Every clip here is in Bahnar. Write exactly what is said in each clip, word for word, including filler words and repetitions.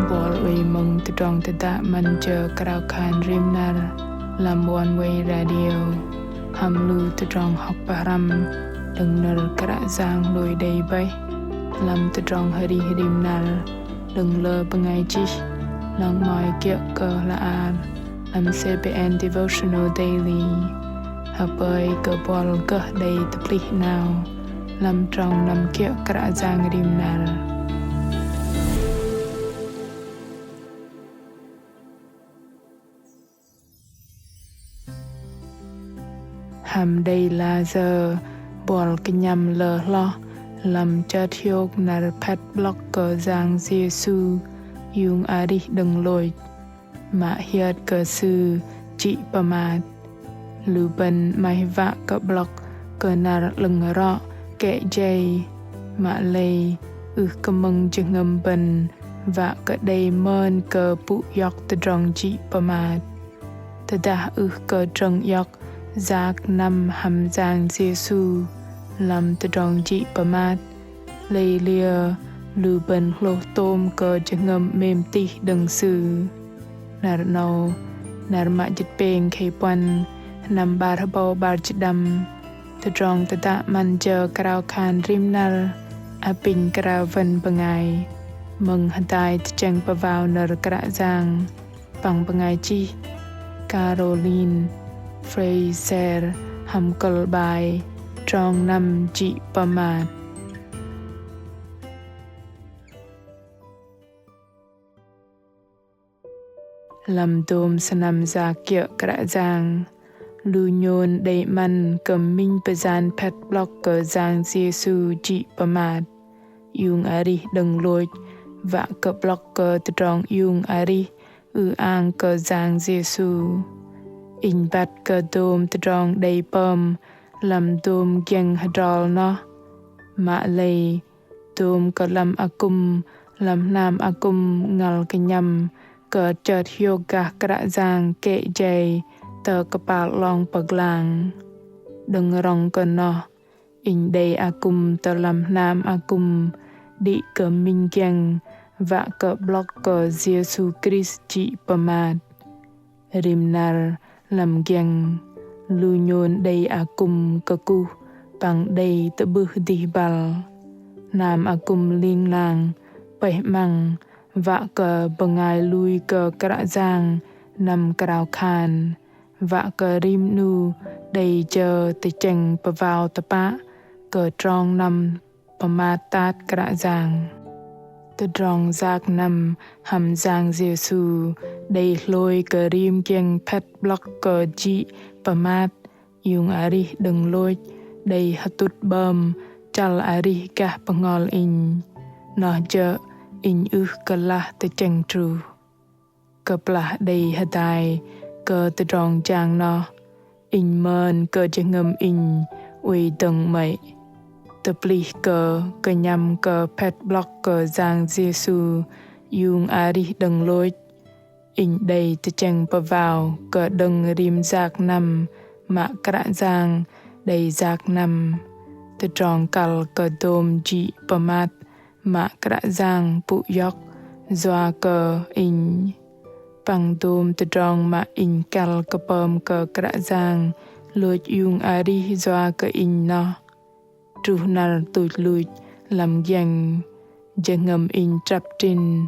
Buăl oei mơ̆ng tơdrong tơdă 'Măn jơ krao khan rim năr lăm Oneway Radio hăm lu tơdrong hŏk pơhrăm đơ̆ng nơ̆r Kră Yang lui đei bơih lăm tơdrong arih rim năr đơ̆ng lơ bơngai chih, lăng 'mơ̆i kiơ̆ kơ hla bơar lăm C B N Devotional Daily. Hơpơi kơ buăl gơh đei tơplih 'nao lăm trong năm kiơ̆ Kră Yang rim năr. Hăm đei lah sơ̆ buăl kơnhăm lơ hloh lăm chơt hiôk năr phĕt 'blŏk kơ Yang Yêsu iung arih đơ̆ng lôch, mă hiơt kơ Sư chĭ pơmat. Lu bơ̆n 'maih wă kơ 'blŏk kơ năr 'lơ̆ng rŏ kĕ jei, mă lei ưh kơ mơ̆ng jơhngơ̆m bơ̆n wă kơ đei mơn kơ pŭ iŏk tơdrong chĭ pơmat. Tơdah ưh kơ drơ̆ng iŏk yak năm hăm Yang Yêsu lăm tơdrong chĭ pơmat, lei liơ lu bơ̆n hlôh tôm kơ jơhngơ̆m 'mêm tih đơ̆ng Sư. Năr 'nâu, năr mă jĭt pêng khei puăn, sơnăm 'bar hơbâu 'bar jĭt đăm, tơdrong tơdă 'Măn jơ krao khan rim năr apinh krao wơ̆n bơngai mơ̆ng hơdai tơchĕng pơvao nơ̆r Kră Yang păng bơngai chih Caroline Fraser hăm kơ̆l 'bai Trong năm chĭ pơmat. Lăm dôm sơnăm yak kiơ̆ Kră Yang, lu nhôn đei 'măn kơ minh pơyan phĕt 'blŏk kơ Yang Yêsu chĭ pơmat iung arih đơ̆ng lôch, wă kơ 'blŏk kơ tơdrong iung arih ư-ang kơ Yang Yêsu. Inh băt kơ dôm tơdrong đei pơm lăm dôm giĕng hơdrol noh. Mă lei, dôm kơ lăm akŭm, lăm hnam akŭm ngăl kơnhăm kơ chơt hiôk gah Kră Yang kĕ jei tơ kơpal 'long pơglang. Đơ̆ng rŏng kơ noh, inh đei akŭm tơ lăm hnam akŭm đĭ kơ minh giĕng wă kơ 'blŏk kơ Yêsu Krist chĭ pơmat. Rim năr lăm giĕng, lu nhôn đei akŭm kơkuh păng đei tơ'bưh dih băl. Hnam akŭm ling lang pơih 'măng wă kơ bơngai lui kơ Kră Yang năm krao khan, wă kơ rim 'nu đei jơ tơchĕng pơvao tơpă kơ trong năm pơmat tat Kră Yang. Tơdrong yak năm hăm Yang Yêsu đei hlôi kơ rim giĕng phĕt 'blŏk kơ chĭ pơmat iung arih đơ̆ng lôch đei hơtŭt 'bơm chăl arih gah bơhngol inh. Noh jơ̆ inh ưh kơ lah tơchĕng truh. Kơplah đei hơdai kơ tơdrong jang noh, inh mơn kơ jơhngơ̆m inh oei dơ̆ng 'mơ̆i. Tơplih kơ kơnhăm kơ phĕt 'blŏk kơ Yang Yêsu iung arih đơ̆ng lôch, inh đei tơchĕng pơvao kơ đơ̆ng rim yak năm mă Kră Yang đei yak năm. Tơdrong kăl kơ dôm chĭ pơmat mă Kră Yang pŭ iŏk yua kơ inh. Păng dôm tơdrong mă inh kăl kơ pơm kơ Kră Yang lôch iung arih yua kơ inh noh. Truh năr tuch luch lăm giĕng, jơhngơ̆m inh trăp trĭn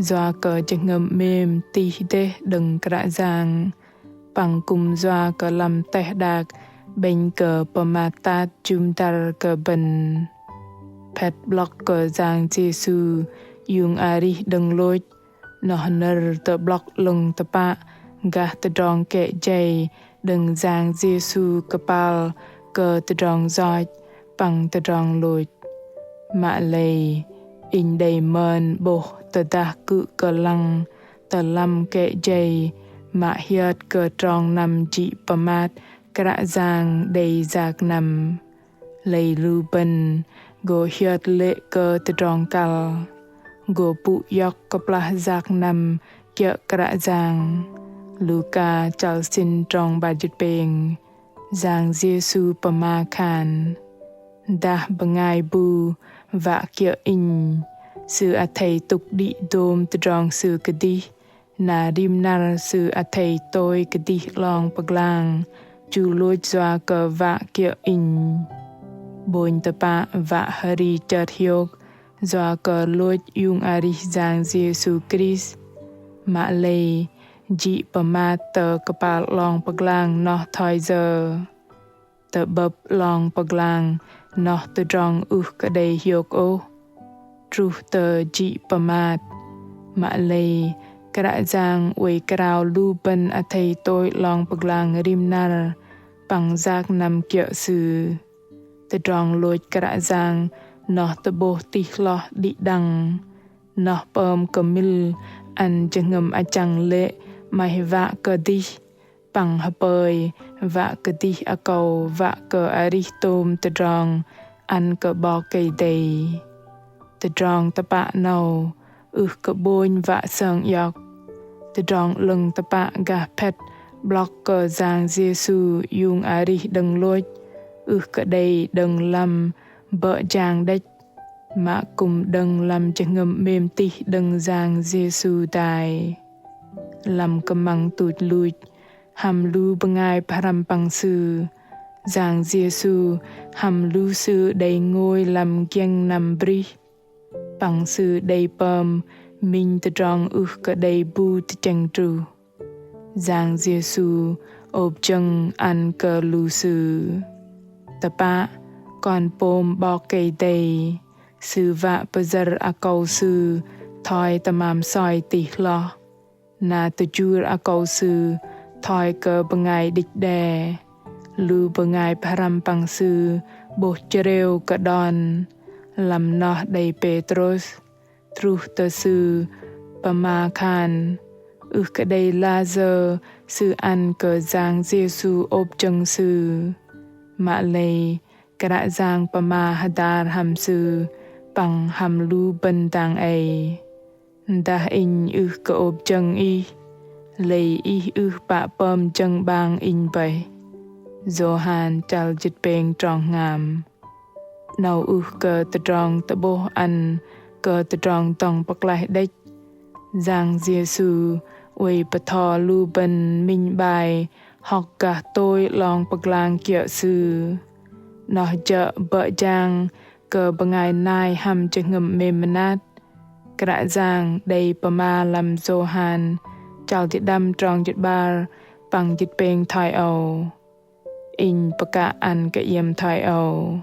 yua kơ jơhngơ̆m 'mêm tih dêh đơ̆ng Kră Yang. Păng kư̆m yua kơ lăm teh đak 'bĕnh kơ pơmat tat jŭm dăr kơ bơ̆n. Phĕt 'blŏk kơ Yang Yêsu iung arih đơ̆ng lôch, noh nơ̆r tơ'blŏk 'lơ̆ng tơpă gah tơdrong kĕ jei đơ̆ng Yang Yêsu kơpal kơ tơdrong yoch păng tơdrong lôch. Mă lei, inh đei mơn 'bôh tơdah kư̆ kơ lăng tơ lăm kĕ jei mă hiơt kơ trong năm chĭ pơmat Kră Yang đei yak năm. Lei lu bơ̆n gô hiơt lê̆ kơ tơdrong kăl, gô pŭ iŏk kơplah yak năm kiơ̆ Kră Yang. Luka chăl sĭn trong 'bar jĭt pêng. Yang Yêsu pơma khan: Dah bơngai bu wă kiơ̆ Inh, Sư athei tŭk đĭ dôm tơdrong sư kơdih, na rim năr sư athei tôi kơdih 'long pơglang, chu lôch yua kơ wă kiơ̆ Inh. 'Bônh tơpă wă hơri chơt hiôk, yua kơ lôch iung arih Yang Yêsu Krist. Mă lei, jĭ pơmat tơ kơpal 'long pơglang noh thoi yơ? Tơ'bơ̆p 'long pơglang noh tơdrong ưh kơ đei hiôk ôh. Truh tơ jĭ pơmat. Mă lei, Kră Yang oei krao lu bơ̆n athei tôi 'long pơglang rim năr, păng yak năm kiơ̆ Sư. Tơdrong lôch Kră Yang noh tơ'bôh tih hloh đĭ đăng. Noh pơm kơmil ăn jơhngơ̆m achăng lê̆ 'maih wă kơdih, păng hơpơi wă kơdih akâu wă kơ arih tôm tơdrong ăn kơ 'Bok Kei-Dei. Tơdrong tơpă 'nâu, ưh kơ 'bônh wă sơng iŏk. Tơdrong 'lơ̆ng tơpă gah phĕt 'blŏk kơ Yang Yêsu iung arih đơ̆ng lôch, ưh kơ đei đơ̆ng lăm bơ̆ jang đĕch, mă kư̆m đơ̆ng lăm jơhngơ̆m 'mêm tih đơ̆ng Yang Yêsu dai. Lăm kơmăng tuch luch, hăm lu bơngai pơhrăm păng Sư, Yang Yêsu hăm lu sư đei ngôi lăm giĕng năm brih. Păng Sư đei pơm minh tơdrong ưh kơ đei bu tơchĕng truh. Yang Yêsu ôp jơ̆ng ăn kơ lu sư. Tơpă, Kon pôm 'Bok Kei-Dei, Sư wă pơyơ̆r akâu Sư thoi tơmam soi tih hloh, na tơjur akâu Sư thoi kơ bơngai đĭch đe. Lu bơngai pơhrăm păng Sư 'bôh chrêu kơ đon, lăm noh đei Pêtrôs, truh tơ Sư pơma khan, ưh kơ đei layơ sư ăn kơ Yang Yêsu ôp jơ̆ng sư. Mă lei, Kră Yang pơma hơdar hăm sư păng hăm lu bơ̆n dang ei. Dah Inh ưh kơ ôp jơ̆ng ih, lei ih ưh pă pơm jơ̆ng 'bang Inh bơih. Yôhan chăl jĭt pêng trong hngam. 'Nâu ưh kơ tơdrong tơ'bôh ăn kơ tơdrong dŏng pơklaih đĕch. Yang Yêsu oei bơtho lu bơ̆n minh 'bai hŏk gah tôi 'long pơglang kiơ̆ Sư. Noh jơ̆ bơ̆ jang kơ bơngai nai hăm jơhngơ̆m 'mêm mơnat. Kră Yang đei pơma lăm Yôhan chăl jĭt đăm trong jĭt 'bar păng jĭt pêng thoi âu. Inh pơkă ăn kơ iĕm thoi âu.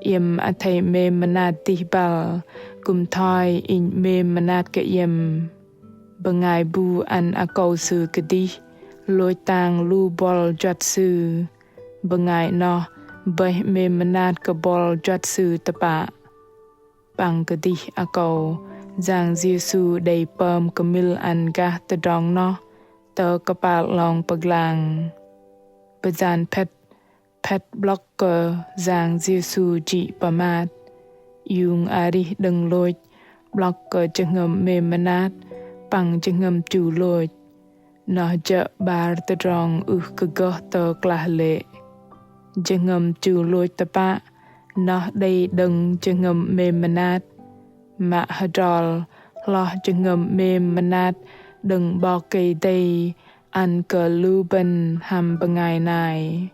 Iĕm athei 'mêm mơnat dih băl, kư̆m thoi Inh 'mêm mơnat kơ iĕm. Bơngai bu ăn akâu sư kơdih, lôch tang lu buăl juăt sư. Bơngai noh bơih 'mêm mơnat kơ buăl juăt sư tơpă. Păng kơdih akâu, Yang Yêsu đei pơm kơmil ăn gah tơdrong noh tơ kơpal 'long pơglang. Pơyan phĕt, phĕt 'blŏk kơ Yang Yêsu jĭ pơmat. Iung arih đơ̆ng lôch, 'blŏk kơ jơhngơ̆m 'mêm mơnat, păng jơhngơ̆m chu lôch. Noh jơ̆ 'bar tơdrong ưh kơ gơh tơ klah lê̆. Jơhngơ̆m chu lôch tơpă, noh đei đơ̆ng jơhngơ̆m 'mêm mơnat. Mă hơdrol, hloh jơhngơ̆m 'mêm mơnat đơ̆ng 'Bok Kei-Dei ăn kơ lu bơ̆n hăm bơngai nai.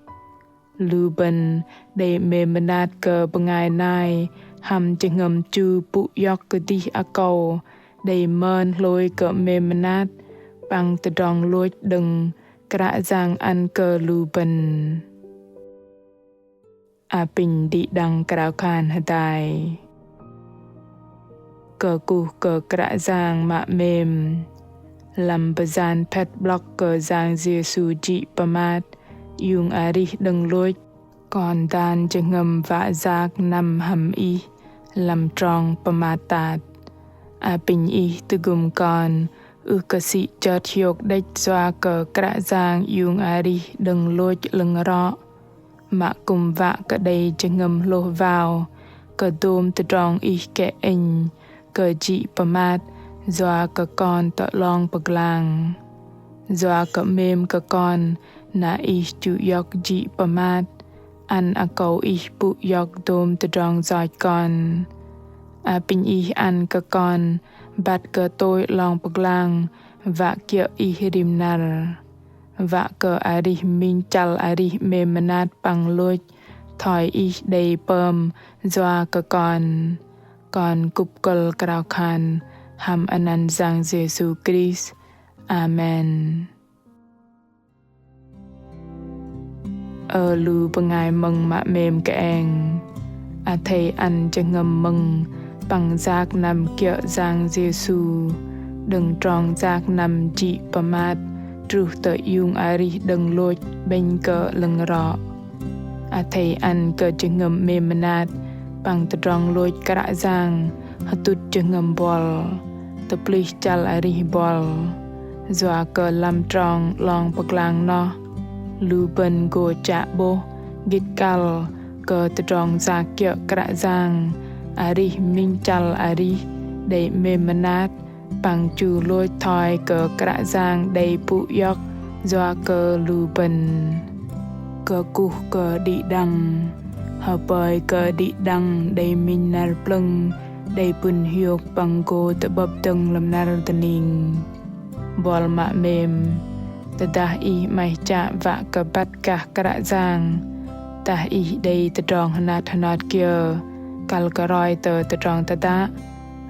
Lu bơ̆n đei 'mêm mơnat kơ bơngai nai hăm jơhngơ̆m chu pŭ iŏk kơdih akâu đei mơn hlôi kơ 'mêm mơnat păng tơdrong lôch đơ̆ng Kră Yang ăn kơ lu bơ̆n. Apinh đĭ đăng krao khan hơdai. Kơkuh kơ Kră Yang mă 'mêm. Lăm pơyan phĕt 'blŏk kơ Yang Yêsu jĭ pơmat, iung arih đơ̆ng lôch, kon dan jơhngơ̆m wă yak năm hăm Ih lăm trong pơmat tat. Apinh Ih tơgŭm kon, ưh kơ sĭ chơt hiôk đĕch yua kơ Kră Yang iung arih đơ̆ng lôch 'lơ̆ng rŏ. Mă kư̆m wă kơ đei jơhngơ̆m hlôh wao kơ dôm tơdrong Ih kĕ inh kơ jĭ pơmat yua kơ kon tơ 'long pơglang. Yua kơ 'mêm kơ kon na Ih chu iŏk jĭ pơmat, ăn akâu Ih pŭ iŏk dôm tơdrong yoch kon. apinh Ih ăn kơ kon băt kơ tôi 'long pơglang wă kiơ̆ Ih rim năr. Wă kơ arih minh chăl arih 'mêm mơnat păng lôch thoi Ih đei pơm yua kơ kon. Kon kŭp kơ̆l krao khan hăm anăn Yang Yêsu Krist. Amen. Ơ lu bơngai mơ̆ng mă 'mêm kơeng. Athei ăn jơhngơ̆m mơ̆ng păng yak năm kiơ̆ Yang Yêsu đơ̆ng trong yak năm jĭ pơmat truh tơ iung arih đơ̆ng lôch 'bĕnh kơ 'lơ̆ng rŏ. Athei ăn kơ jơhngơ̆m 'mêm mơnat păng tơdrong lôch Kră Yang hơtŭt jơhngơ̆m buăl, tơplih chăl arih buăl. Yua kơ lăm trong 'long pơglang noh, lu bơ̆n gô chă 'bôh gĭt kăl kơ tơdrong yak kiơ̆ Kră Yang arih minh chăl arih đei 'mêm mơnat păng chu lôch thoi kơ Kră Yang đei pŭ iŏk yua kơ lu bơ̆n. Kơkuh kơ đĭ đăng. Hơpơi kơ đĭ đăng đei minh năr plơ̆ng đei pŭn hiôk păng gô tơ'bơ̆p dơ̆ng lăm năr dơning. Buăl mă 'mêm, tơdah ih 'maih chă wă kơ băt gah Kră Yang, dah ih đei tơdrong hơnat hơnat kiơ kăl kơ roi tơ tơdrong tơdă,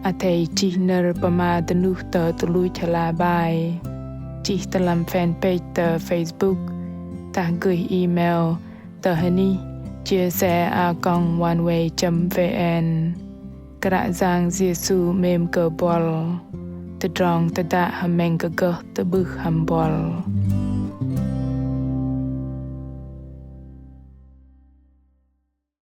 athei chih nơ̆r pơma dơnuh tơ tuch luch hla bơar. Chih tơ lăm fanpage tơ Facebook, dah gơih email tơ hơnih chia sẻ a còng oneway chấm vn. Kră Yang Yêsu 'mêm kơ buăl. Tơdrong tơdă hơmĕng kơ gơh tơ'bưh hăm buăl.